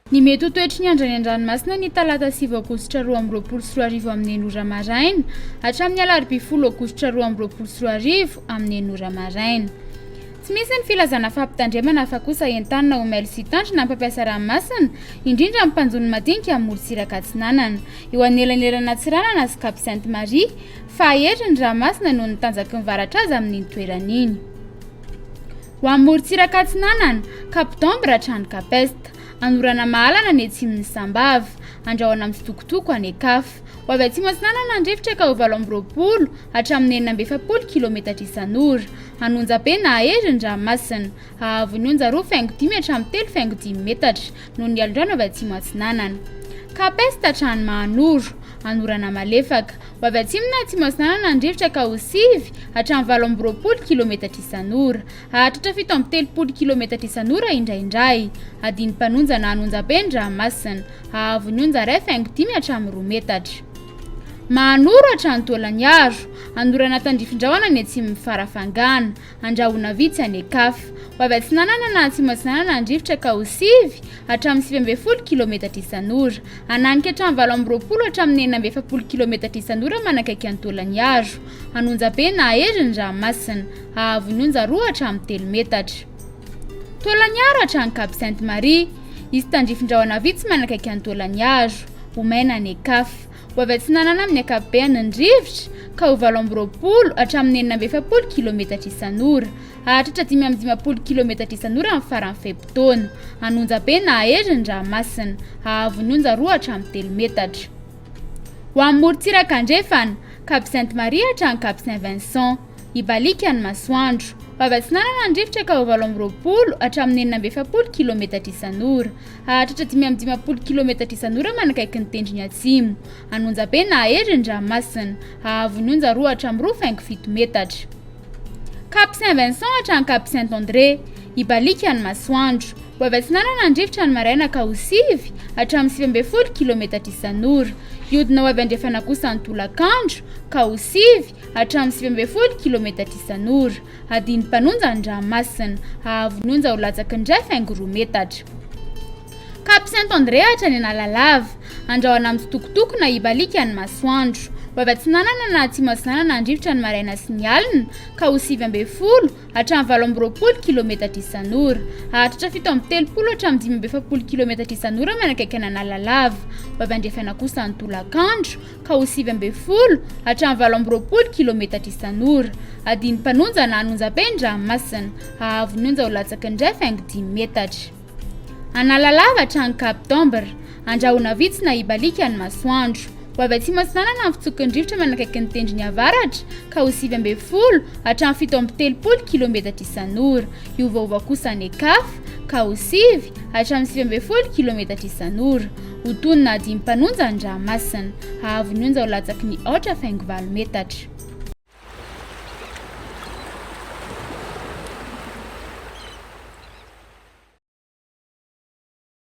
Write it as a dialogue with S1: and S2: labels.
S1: Ny mety ho toetry ny andro any an-dranomasina ny talata 9 aogositra 2022 amin'ny 6 ora maraina hatramin'ny alarobia 10 aogositra 2022 amin'ny 6 ora maraina. Tsy misy ny filazana fampitandremana fa kosa entanina ho mailo sy hitandrina ny mpampiasa ranomasina, indrindra ny mpanjono madinika amin'ny morontsiraka atsinanana. Eo anelanelan'Antsiranana sy Cap Sainte Marie, fa hahery ny ranomasina noho ny tanjaky ny varatra azy amin'iny toerana iny. Ho an'ny morontsiraka atsinanana, Cap d'Ambre hatrany Cap Est. Anorana mahalana any atsimon'i Sambava. Andrahona mitsitokotoko any Ekafa. Ho avy atsimo atsinanana ny rivotra ka ho 28 hatramin'ny 46 kilometatra isan'ora. Hanonja be na hahery ny ranomasina. Hahavon'ny onja 2 faingo 5 hatramin'ny 3 faingo 5 metatra noho ny alondrano avy atsimo atsinanana. Cap Est hatrany Mahanoro. Anorana malefaka. Ho avy atsimo na atsimo atsinanana ny rivotra ka ho 9 hatramin'ny 28 kilometatra isan'ora. Hahatratra 37 kilometatra isan'ora indraindray. Adin'ny mpanonja na hanonja-be ny ranomasina. Hahavon'ny onja iray faingo 5 hatramin'ny 2 metatra. Mahanoro hatrany Taolagnaro. Anorana tandrifin-drahona ny atsimon'i Farafangana. Andrahona vitsy any Ekafa. Ho avy atsinanana na atsimo atsinanana ny rivotra ka ho 9 hatramin'ny 19 kilometatra isan'ora. Hananika hatramin'ny 28 hatramin'ny 46 kilometatra isan'ora manakaiky an'i Taolagnaro. Hanonja be na hahery ny ranomasina. Hahavon'ny onja 2 hatramin'ny 3 metatra. Taolagnaro hatrany Cap Sainte Marie. Hisy tandrifin-drahona vitsy manakaiky an'i Taolagnaro. Ho maina any Ekafa. Ho avy atsinanana amin'ny ankapobeny ny rivotra ka ho 28 hatramin'ny 46 kilometatra isan'ora. Hahatratra 55 kilometatra isan'ora amin'ny faran'ny fe-potoana. Hanonja be na hahery ny ranomasina. Hahavon'ny onja 2 hatramin'ny 3 metatra. Ho an'ny morontsiraka andrefana, Cap Sainte Marie hatrany Cap Saint Vincent. Hibaliaka ny masoandro. Ho avy atsinanana ny rivotra ka ho 28 hatramin'ny 46 kilometatra isan'ora. Hahatratra 55 kilometatra isan'ora manakaiky ny tendrony atsimo. Hanonja be na hahery ny ranomasina. Hahavon'ny onja 2 hatramin'ny 2 faingo 7 metatra. Cap Saint Vincent hatrany Cap Saint André. Hibaliaka ny masoandro. Ho avy atsinanana ny rivotra ny maraina ka ho 9 hatramin'ny 19 kilometatra isan'ora. Hiodina ho avy andrefana kosa ny tolakandro ka ho 9 hatramin'ny 19 kilometatra isan'ora. Hadin'ny mpanonja ny ranomasina. Hahavon'ny onja ho latsaky ny 1 faingo 2 metatra. Cap Saint André hatrany Analalava. Andrahona mitsitokotoko na hibaliaka ny masoandro. Ho avy atsinanana na atsimo atsinanana ny rivotra ny maraina sy ny alina ka ho 19 hatramin'ny 28 kilometatra isan'ora. Hahatratra 37 hatramin'ny 45 kilometatra isan'ora manakaiky an'Analalava. Ho avy andrefana kosa ny tolakandro ka ho 19 hatramin'ny 28 kilometatra isan'ora. Adin'ny mpanonja na hanonja-be ny ranomasina. Hahavon'ny onja ho latsaky ny 1 faingo 5 metatra. Analalava hatrany Cap d'Ambre. Andrahona vitsy na hibaliaka ny masoandro. Ho avy atsimo atsinanana ny fitsoky ny rivotra manakaiky ny tendrony avaratra ka ho 19 hatramin'ny 37 kilometatra isan'ora. Hiovaova kosa any Ekafa ka ho 9 hatramin'ny 19 kilometatra isan'ora. Ho tonina adin'ny mpanonja ny ranomasina. Hahavon'ny onja ho latsaky ny aotra faingo 8 metatra.